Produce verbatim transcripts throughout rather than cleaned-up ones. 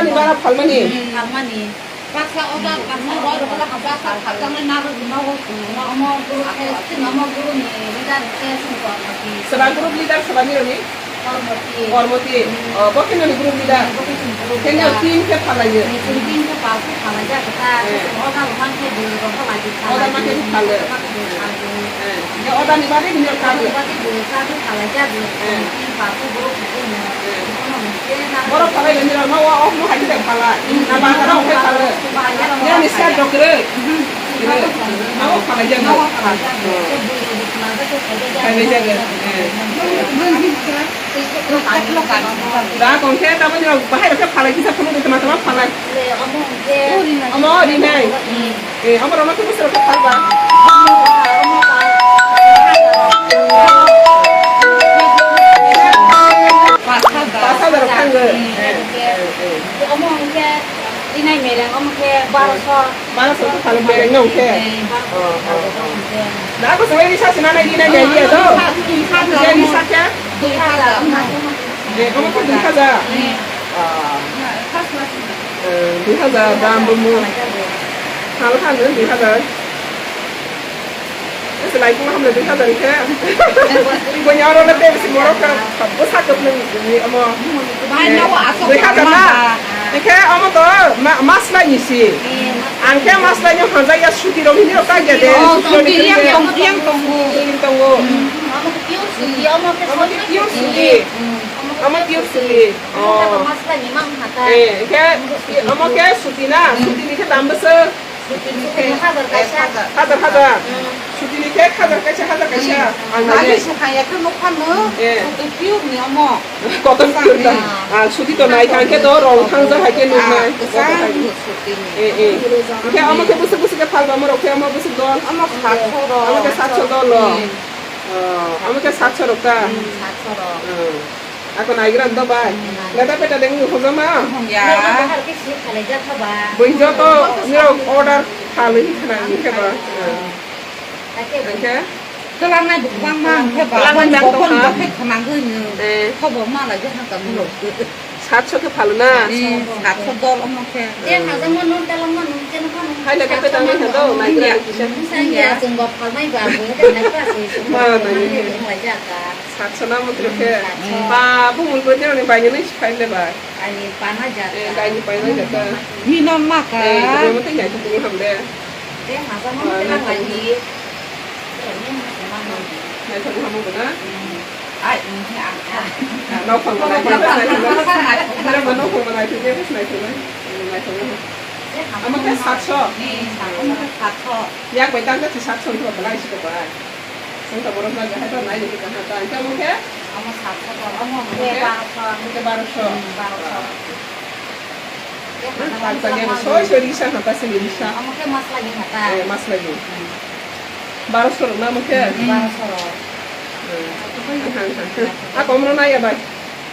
Ni bara phalmani. Hmm, phalmani. Baksa order, baksa order, baksa phaljaknai narwgwi nogo chwng. Omo group khe, chwng omo group ni leader khe chwng Kormoti. Seba group leader seba nironi? Kormoti. Kormoti. Hmm. Oh, bo khe noni group leader? Bo khe chwng group leader. Khe nini team khe phalaiyo? Ni chwng team khe phalsu phalaijak kha. Eh. Chwng order rwmani khe bwrwi rok phalaiyo. Order ma khe phalaiyo. Order ma khe phalaiyo. Eh. Khe order ni bagwi nini kagwi. Order ni bagwi bwrwi kagwi phalaijak. Eh. Chwng team phalsu borok khe chwng. Eh. Borok phalai nini rok ma wa off no hadi tak phalai. Hmm. Na bazar o khe phalai. Bazar o. Ya ni side rok kwrwi. Kwrwi. Ma wa phalai jak. Ma wa phalai jak. Oh. Khe bwrwi rok phalai jak. Khailai jak. Eh. Da kon khe taboni rok bahai rok khe phalai kisa phunuk de tama tama phalai. Omo rinai. Eh, omo rok no khe bwswk rok khe phalba. Pas hajar rok thangwi. Eh, eh, eh. Omo hwnkhe rinai mereng omo khe baroso. Baroso khe phalwi bereng no hwnkhe. Eh, baroso. Oh, oh, oh. Hwnkhe. Da ko sawai risa sina nai rinai mereng ya do. Risa, risa, risa khe? Dui hajar. Eh, omo khe dui hajar. Eh. Ah. Eh, dui hajar dam bo mu. Hal hal dui hajar. Ese lai pung hamle dui hajar khe. Ibo nya oro le te bisi morok ka bo sa kep nang ni amo. Bai, eh, no, asok dui hajar na. Ikhe amo to ma-, mas lai ni si. Ang khe mas lai ni hanja ya suti rok ni rok ka ya de. Oh, suti yang tong, yang tongo. Yang tongo. Hmm. Amo khe pure suti, amo khe pure suti. Hmm. Amo pure suti. Oh. Amo khe mas lai ni mang hata. Eh, ikhe amo khe suti na, suti ni khe dam bwswk? Suti ni khe hajar kaisa. Hajar, hajar. Hmm. Suti ni khe hajar kaisa, hajar kaisa. Hmm. Ang nai. Nai se hai ya khe nukha no. Eh. Suti pure ni omo. Kotor pure ta. Hmm. Ah, suti to nai kha khe to rong thang ja hai khe nuk nai. Ah, kwchang suti ni. Eh, eh. Khe omo khe bwswk bwswk khe phalba mo rok khe omo bwswk dol. Omo satso rok. Omo khe satso dol lo. Hmm. Oh, omo khe satso rok ta. Hmm, satso rok. Hmm. Ako naigra do bai. Hmm. Leta peta deng ni hojama. Ya. Bahar ke sih khalai ja thaba. Bui joto nirok order khalwi khana ni khe ba. Kake. Kake. Twlangnai bo kwbangma hwnkhe ba. Twlangnai bang tongkha. Bokon bokhe khwnangwi no. Eh. Khobor ma lai ja hangka mulok. Satso khe phalo na? Eh, satso dol omo khe. Je hajangma nun, talangma nun, je nokha nun. Hai le khe peta mai khe do, naigra ni kisa. Sangya chwng bo phalmai ba, bo khe naigra se. Ma, naigra. Lai ja ka. Satso na mutro khe. Hmm, satso. Ba, bumul bo de ni bai ni phai le ba. Ai ni pana ja ka. Eh, bai ni pana ja ka. Mi non ma ka. Eh, ko mo te nai tu ni ham de. Je hajangma nun, talang lai ni. Naithok hamu bo na? Ai, wngkhe ang kha. Nokhorma naithok, naithok, naithok. Naithok, naithok, naithok, naithok, naithok. Amo khe satso. Amo khe satso. Yak bai tang khe satso wngkhe belai se bai. Wngkha borok na jahai to nai rikha ta. Wngkhe amo khe? Amo satso to, amo khe barosho. Amo khe barosho. Hmm, barosho. Soi soi risa hata sini risa. Amo khe mas lagi hata. Eh, mas lagi. Barosho rok na amo khe? Hmm, barosho rok. Hmm. Ako omro nai ya bai.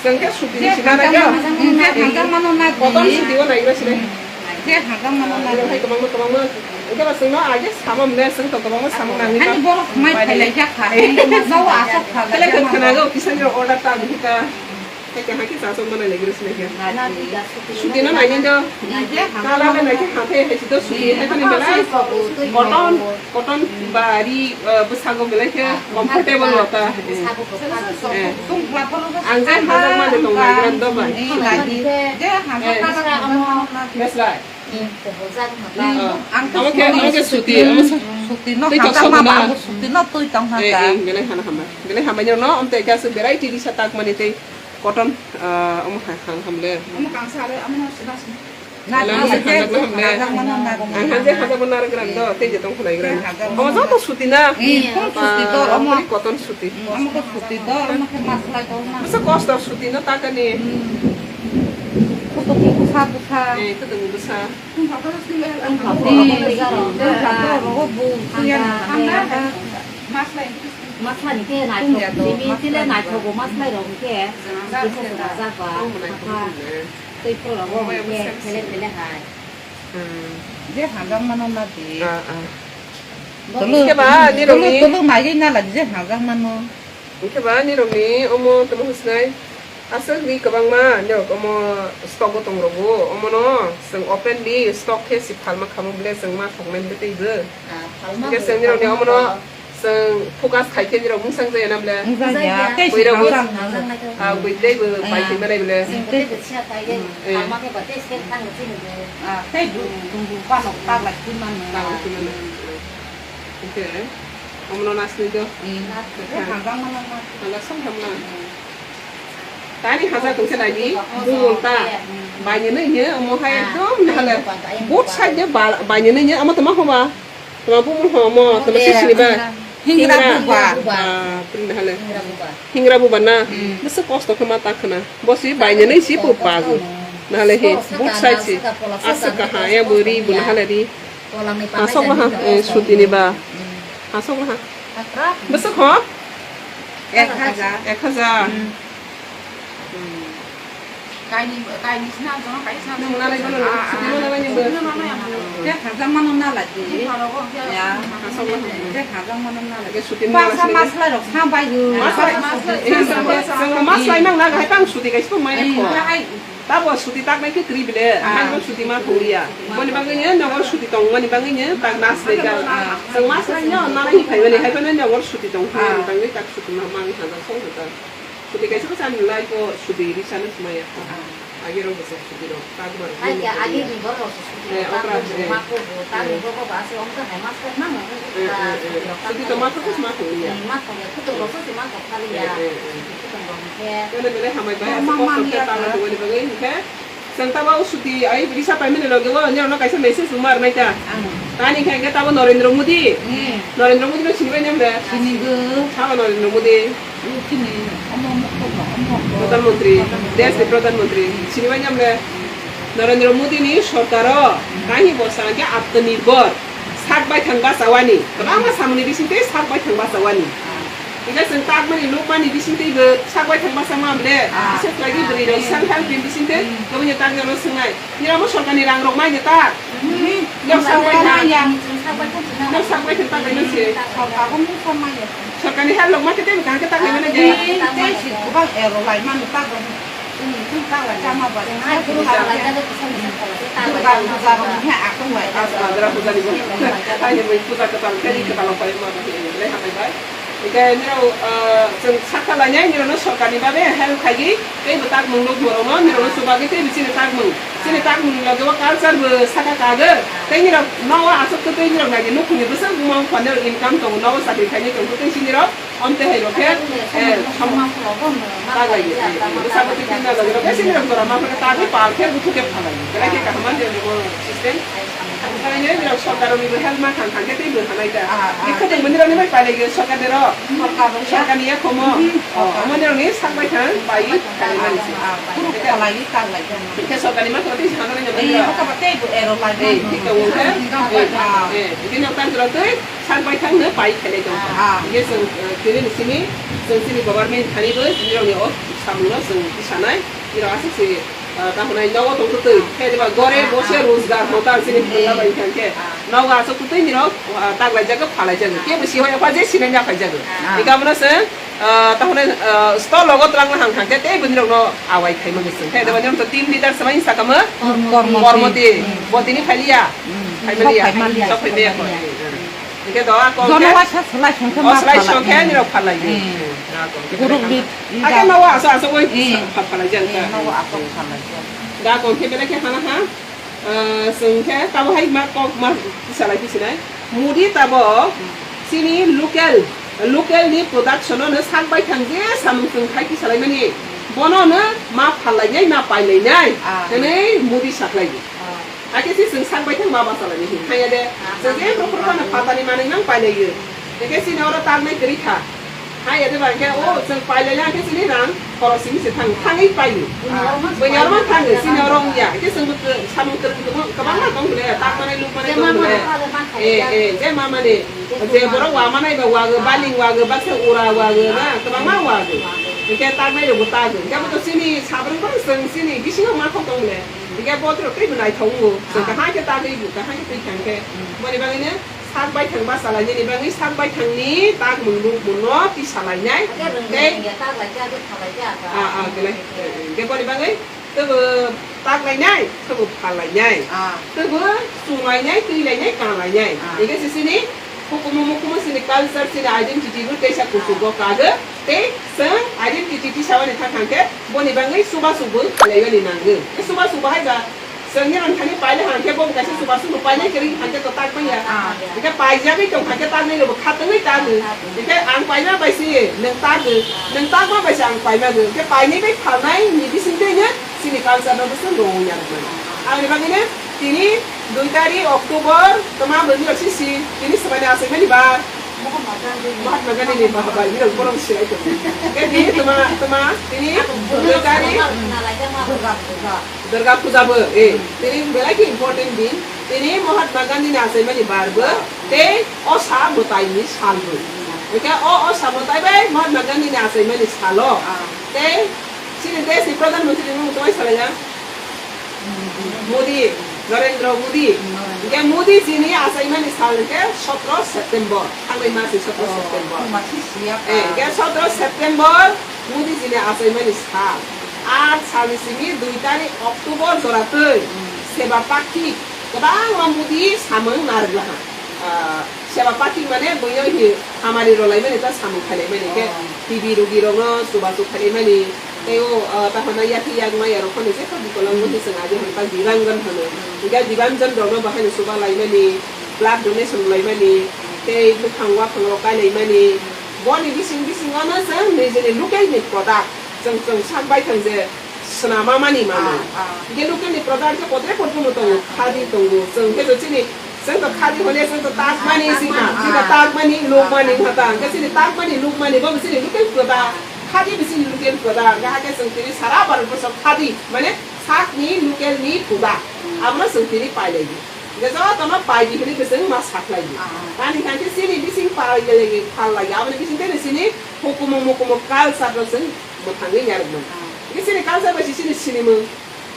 Sengke suti ni sina na ya. Je hajang mano na. Koton suti o nai gra sini. Je hajang mano na. Hai kobang kobang ma. Oke ba sengno aje sama mene seng to kobang sama nang ni. Ani borok mai phailai jak kha. Nawa asok phailai. Kele khana go kisan order ta di ka. Hai khe, hai khe chasok manai lai gris nai khe. Suti no nai do. Kala le nai khe hathai hai si do suti hai thani belai. Cotton, cotton ba ri, eh, bwsago belai khe comfortable lo ta. Eh. Ang je hajak ma de tong nai gran do bai. Beslai. Ang amo khe, amo khe suti, amo sa-, suti no tei hajak ma ba suti no tui tong ha. Eh, eh, belai hana hambai. Belai hambai no, om tei khe aswk variety risa tak mani tei. Cotton, ah, omo hai hang hamle. Omo kangsa are, omo no sida sida. Na, na, na, na, na, na, na, na, na. Ang hanje hajak bo narwk gram do, tei je tong khwlai gram. Omo joto suti na. Eh, omo suti do, omo. Omo cotton suti. Omo ko suti do, omo khe maslai do na. Masa kosto suti no takani. Hmm. Kosto ki busa busa. Eh, kosto ki busa. Ang papa suti. Ang papa. Maslai. Maslai khe naithok, simi chile naithogo maslai rok khe. Kisa rajak ba, tei phuru rok khe thele thele hai. Hmm. Je hajak mano na di. Ah, ah. Tulu, khe ba, nirok tulu, ni tulu nai na la je hajak mano. Khe ba, nirok ni omo tamo husnai. Aswk ri kwbangma norok omo stock o tong rogo, omono chwng openly stock khe si phalma khamu ble chwng ma thoknai ble teibo. Ah, phalma Hwnkhe bo, chwng nirokni phalma omono bo. Chwng focus khai khe nirok mungsang jaya na ble. Mungsang jaya. Jaya. Tei Bwrwi rok bo, song song. Ah, bwrwi tei bo pai khe manai ble. Chwng tei bo siya pai ye, Hmm. phalma khe bo tei scan thang chini bo. Ah, tei bo, Hmm. bo, bo, panok taglai khui mano. Taglai khui mano. Hwnkhe, omono nasni do. Hmm. Nas. Tei hamjak mano na. Hamjak song hamna. Hmm. Tani haja tongse nai di, bumung ta. Bainini hwnyo, omo hai ekdom nahale. Both side de ba-, bainini hwnyo, omo tama hoba? Tama bumung ho, omo tama sisini ba? Hingra buba. Ah, pring nahale. Hingra buba na. Bwswk kosto khe ma ta khna. Bo si bainini si bo pago. Nahale he, both side si. Aswk kaha, ya bo ri, bo nahale ri. Aswk laha, eh, sutini ba. Aswk laha. Bwswk ho? Ek hajar. Ek hajar. Hmm. Hmm. Kaini, kaini sina, jono kaini sina. Nwng nalai bono, ah, sutini ah, nalai ni bo. Sutini nalai ang. Ek hajar mano nalai di. Sutini nalai bo. Ya. Aswk laha. Ek hajar mano nalai. Age sutini nalai sini. Pasa maslai rok sa bai. Maslai, maslai. Eh, sa, sa, sa, maslai nang na, hai tang suti kaisa mai ko. Ai. Tabo suti taknai khe kwrwi bile, ah, haino suti ma thokliya. Boni bagwi no nogor suti tongmani bagwi no tak nas legal. Ah. Chwng mas lai no nana hi phaimani, hai phano nogor suti tong, ah, tangwi tak suti ma mang ha da song da. Suti kaisa kaisa ani life o suti ri sanu sumaya. Ah. Age rok bwswk suti rok tak bar. Ai ya, age ni bor rok suti. Eh, rok, okra, tak eh. Ma ko bo, tak eh. Bo ko ba se ong ka hai mas lai ma. Eh, eh, eh. Suti to ma thok ma thokliya. Eh, ma thokliya, kutung rok suti ma thok thaliya. Eh, eh, eh. Kene belai hambai bai, aswk kosto khe tangwi tongmani bagwi hinkhe. Chwng tabo suti ai risa paimani logi o nirokno kaisa message rwma rwnaita. Tani khe hinkhe tabo Narendra Modi. Narendra Modi no sinibai nang de? Sinigo. Sabo Narendra Modi. Chini omo mokol no, omo mokol. Pradhan Mantri, desh ni Pradhan Mantri. Sinibai nang de? Narendra Modi ni sorkar o kahi bo sa hinkhe Atmanirbhar. Sak baithang bachawani, kwbangma samungni bisingtwi sak baithang bachawani. Hingke chwng takmani nukmani bisingtwi bo sak baithang bachama bole, ah, bishes khlaigwi bwrwi rok self help ni bisingtwi, hmm, kwbangni takjak no swngnai. Nirok bo sorkarni rang rok mai de tak? Hmm. Nirok sak baithang. Nirok sak baithang tak laimani se. Sorkar bo mungsa maya. Sorkarni help rok ma khe tei bo kaham khe tak laimani de. Tei si kwbang ero laimani tak rok. Durga puja rok ni hai akung lai. Durga puja ni bo. Hai ni bo puja kwtal khe ri kwtal rok pai ma bo le hambai bai. Hingke nirok, ah, chwng sakha lainai nirok no sorkar ni bagwi help khaigwi tei bo takmung nukmung rok no nirok no chubagwi tei bo chini takmung. Chini takmung ni loge o culture bo sakha kagwi tei nirok nogo aswk twi tei nirok nai di nukhung ni bwswk buma wngkha nirok income tongo nogo chakri khainai tongkha tei chini rok. Amtwi hai rok khe, eh, samung taglai, eh, bwsa bwtwi twi na logi rok khe sini rok jora ma phano tagwi pal khe buthuk khe phalai. Belai khe kaham mani rok system. Ang khe nini rok sorkar rok ni bo help ma thang thang khe tei bo hanai da. Ah, ah. Bikha tong bini rok ni bai pailai gwi sorkar ni rok. Sorkar rok ya. Sorkar ni ya khomo. Hmm. Oh, sorkar. Amoni rok ni sak bai thang bai khalai mani se. Ah, ah. Khe sorkar ni ma thang tei hanai. Eh, bini rok. Bwsa bwtwi twi ero lai. Eh, thik tongo khe. Ah. Eh, bini rok tang rok tei. Sak bai thang no pai khelai tong kha. Ah. Hingke chwng, eh, tini ni simi, chwng chini government thani bo tini rok ni o samung no chwng tisanai, tini rok aswk se, eh, tamo nai nogo tong twi, khe diba gore bose rojgar hota chini phunga bai thang khe, nogo aswk twi nirok, ah, tak lai jago, phalai jago. Kebo si hoya pha je sinai na phai jago. Ah. Eka bono chwng, ah, tamo nai, ah, stol logo twlang na hang thang khe, tei bo nirok no awai khai mani chwng. Khe diba nirok to team leader swmai sakamo, Kormoti. Kormoti. Hmm. Bo tini phai liya. Hmm. Phai mani ya. Sok phai mani ya. Sok phai mani ya. Hingke do a kok Jono khe waisa slai songkhe o ma slai phalai. Songkhe nirok phalai. Hmm. A kok khe guruk phalai. Di, ake ida. Nogo aso aso oi hmm. Pha-, phalai jang eh, ka. Nogo aso phalai jang. Da kok khe belai khe hana ha. Ah, songkhe tabo hai ma kok ma salai phi sinai. Modi tabo hmm. Chini local, local ni production no sak bai thang je samung tong khai phi salai mani. Bono no ma phalai nai, ma pailai nai. Ah. Hwnwi Modi saklai. Ah. Hakhe se chwng sak bai thang ma bachalaini hin haya de. Chwng je emro phuru phano phatani manwi mang pailaiyo. Hingke chini oro taknai kwrwi kha. Haya de ba hingke o chwng pailai hakhe chini rang khorok simi se thang, thangwi paio. Buini oro man thango, chini oro wngya. Hingke chwng bo samung kwrwng kwbang, kwbangma tong bole, takmanai lukmanai tong bole. Eh, eh, je mamani, je borok wa manai ba wago, baling wago, baksa ura wago, na, kwbangma wago. Hingke taknai rokbo tago. Hingke bo to chini sabrang bo chwng chini bisingo ma khok tong bole. Hingke botrok teibo naithok wngo. Chwng kaham khe tagwi bo kaham khe twi thang khe. Boni bagwino Sak baithang bachalainani bagwi sak baithangni takmung nukmungno tisalainai. Tei, ah, ah, belai, eh, eh, boni bagwi tobo taklainai, tobo phallainai, tobo chulainai, twilainai, kalainai. Hingke se chini hukumu mukumu chini culture, chini identity no teisa kuchugo kago. Tei chwng identity tisawani thang thang khe boni bagwi chubachu bo khlainani nango. Tei chubachu bo hai ba Chwng nini thani paile hangkhe bo kaisa chubachu bo paile kiri hangkhe to tak manya. Hingke paijagwi tong hangkhe tak nai bo khatungwi tak. Hingke ang paima bai si nwng tak, nwng tak ma bai si ang paima go. Hingke painai bai phalnai ni bising twi no chini culture no bwswk rwui ya rwkmani. Aboni bagwi no tini dui tarik October toma bwrwi rok si si tini swmani achaimani bar. Mahatma Gandhi ni baha bai ni rok borom si ai tong. Hingke tini toma, toma tini dui tarik Durga Puja bo, eh, tini belai khe important din. Tini Mahatma Gandhi ni achaimani bar bo, tei o sa mwtai ni sal bo. Hingke o, o sa mwtai bai Mahatma Gandhi ni achaimani salo. Tei chini desh ni Pradhan Mantri ni mung tongwi salai ya. Modi, Narendra Modi. Hingke Modi ji ni achaimani sal hingke sotro September. Thangnai mas ni sotro September. Eh, hingke sotro September Modi ji ni achaimani sal. Aa salni simi dui tarik October jora twi Seva Pakhi kwbangma Modi samung narwk laha. Ah, Seva Pakhi mane buino hi hamari rwlaimani ta samung khailaimani khe T B rogi rokno chubachu khailaimani tei o, ah, tahona yakhe yakma yarok phano jekha bikolango hi chwng agi hwn ta Dibanjan hwno. Hingke Dibanjan rokno bahaino chuba laimani, blood donation laimani tei bwkhang waphang rok kailaimani. Boni bising bisingo no chwng nijini local ni product chwng chwng sak baithang je swnama mani mano. Ah, ah. Hingke local ni product khe kotre kotre no tongo, khadi tongo. Chwng khe chini, chwng to khadi hole chwng to tak mani sima, ah, sima ah. Tak mani, luk mani hata. Hingke chini tak mani, luk mani bo chini local product. Khadi bo chini local product. Hingke hake chwng tini sara Bharat borso khadi, mane sak ni local ni product. Abono chwng tini pailai di. Hingke jotono pai di hwnwi khe chwng ma saklai di. Ah. Tani hingke chini bising pailai, pailai. Aboni bising tene chini hukumu mukumu culture no chwng mwthangwi yarwkmani. Ah. Hingke chini culture bai se chini sinimung.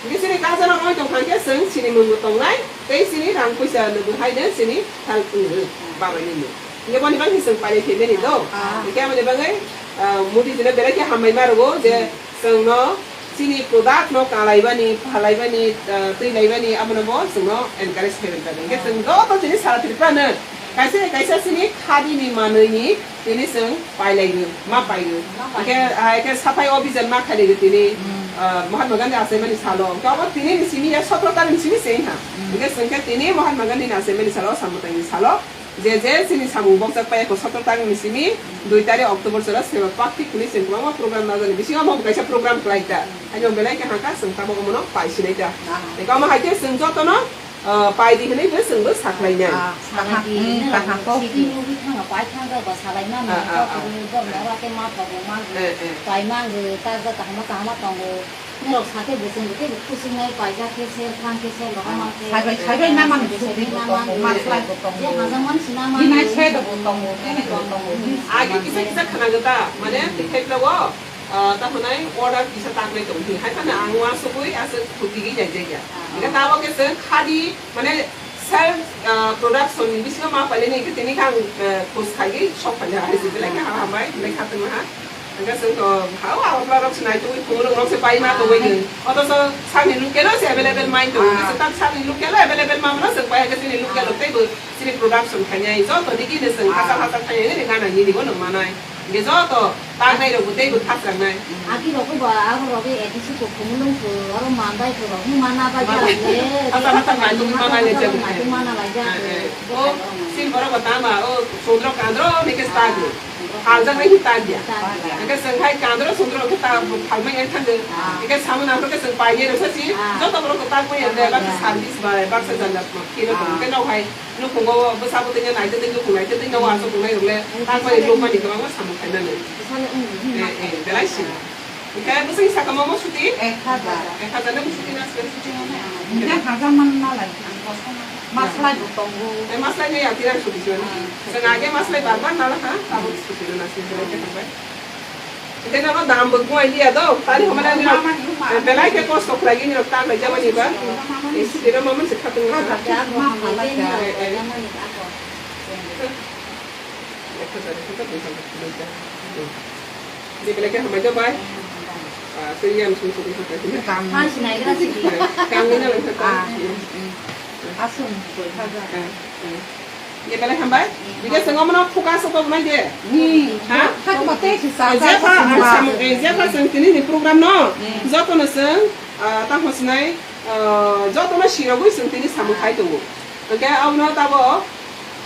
Hingke chini culture no oi tong kha khe chwng sinimung bo tongnai, tei chini rang puisa no bo hai de chini help wngwi babai nini. Hingke boni bagwi chwng pailai phaimani do. Ah. Hingke aboni bagwi, ah, Modi jino belai khe hambai ma rwo je chwngno chini product no kalaibani, phalaibani, ah, twilaibani abono bo chwngno encourage khaimani bagwi. Hingke chwng joto chini sara Tripura no kaisa kaisa chini khadi ni manwi ni tini chwng pailaigo, ma paigo. Ma paigo. Hingke, ah, hingke saphai obijan ma khailaigo tini, hmm, ah, Mahatma Gandhi achaimani salo. Hingke obo tini ni simi ya sotro tarik ni simi se wngkha. Hmm. Hingke chwng khe tini Mahatma Gandhi ni achaimani salo, samwtai ni salo. Je je chini samung bokjak pai kho sotro tarik ni simi dui tarik October sora Seva Pakhi hwnwi chwng kwbangma program najani bisingo omo kaisa program khlai ta. Haino belai khe hangkha chwng tabok omono pai sinai ta. Ah. Hingke omo hai khe chwng jotono Ah, pai di hwnwi bo chwngbo sakhlai nai. Ah, sakhlai di, hmm, nang kaham kok. Sidi nugwi thangna pai thangkha ba salai mano, ah, ah, kok ah. Rwui borok ora khe ma thogo ma rwui, eh, eh, pai ma rwui, ta ja kaham kaham tongo. Norok sakhe bo chwngbo teibo khusinai paijak khe se, thang khe se, loha ma khe. Saibai, saibai na man, saibai na man. Maslai bo tongo. Je hajak man sina man. Dinai se do bo tongo, kene bo tongo. Agi kisa kisa khana gata, mane, tikhai blogo. Ah, ta hwnai order kisa taknai tong di. Hai phano ang uansugui aswk khutigwi naijak ya. Ah. Hingke tabok khe chwng khadi, mane, self, ah, production ni bisingo ma pailai ni hingke tini khe ang, eh, khos khaiwi sok phai ha. Hai se belai khe ha hambai, belai khe tongma ha. Hingke chwng to ha o agartala rok se naitugwi phungrwng rok se pai ma tongwi ni. Otoso sakni local o se available mai tongo. Ah. Hingke chwng tak sakni local o available ma mano chwng pai hingke chini local rok teibo chini production khainai. Joto digi ni chwng hachal hachal khainai ni gana nini bo nung manai. Hingke joto tangnai rok bo teibo khasrangnai. Agi rok bo abo rok A D C ko khumulung ko aro mandai ko rok ni mana bai ya le. Asa mata mai tong mana le jang. Mai tong mana bai ya. Eh, eh. O sin borok bo tama o sodro kandro ni ke stagi. Haljak nai ta dia. Hingke chwng hai kandro sodro ke ta phalmai yang thangde. Hingke samung nang ke chwng pai ye rasa si. Joto borok ko tak mai ya le ba service bai ba sa jang na kilo ko ke no hai. Nukhungo bwsa bwtwi no naitwtwi, nukhung naitwtwi no uansuk tongnai rok le, takmani lukmani kwbangma samung khainani. Eh, eh, belai sini. Hingkhe bwswk sakha momo suti? Ek hajar. Ek hajar no suti na swer suti no na? Hingkhe hajar man na lai. Maslai bo tongo. Eh, maslai no ya tirang suti swer. Chwng age maslai bar bar na la ha, abo suti no na swer belai khe thangbai. Tei nono dam bo kuai liya do, tari homa nang nirok, eh, belai khe kosto khlai gini rok ta khlai jamani ba. Eh, sudiro mamon se khatung ha. Eh, eh. Jebelai khe hambai do bai. Ah, tei yang sung sung hambai. Kam. Hai sinai gra sidi. Kam ni na lang kha. Ah. Asung koi kha ja. Ah, ah. Jebelai hambai. Bide sengom no phuka sokok mai de. Ni. Ha? Kha ma te si sa. Jepha, ah, samung, eh, jepha seng tini ni program no. Hmm. Joto no seng, ah, ta hosnai, ah, joto no sirogwi seng tini samung khai tongo. Hwnkhe abono tabo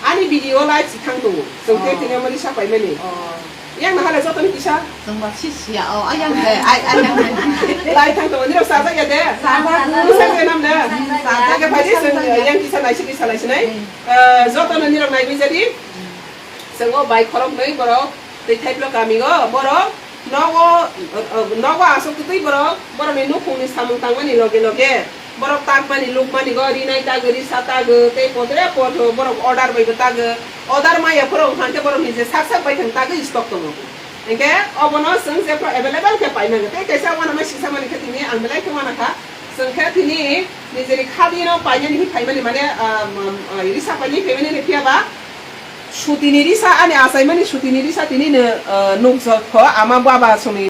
ani video live si thang tongo. Chwng tei Oh. tini omo risa paimani. Oh. Yang nahale jotoni kisa. Chwngba si siya, oh, ayang hai, ay, ayang hai. Live thang tongo, nirok sajak ya de? Sajak. Bwsajak ya nam de? Sajak. Hwnkhe phaidi chwng yang kisa naisi kisa naisi nai. Hmm. Eh, jotono nirok naiwi jadi. Hmm. Chwng o bai khoroknwi borok twi Thaiplo kami o borok nogo, nogo aswk kwtwi borok borokni nukhungni samung tangmani loge loge borok takmani lukmani go rinai tago risa tago tei potre potro borok order bai bo tago order maya phoro wngkha hwnkhe borokni je sak sak bai thang tagwi stock tongo hwnkhe obono chwng jephru available khe paimani tei kaisa uanama sisa mani khe tini ang belai khe uanakha chwng khe tini nijeni khadino painani hi phaimani mane ah, um, ah, risa painani phaimani phiya ba Sutini risa ani achaimani sutini risa tini no, ah, nukjak kho ama baba songni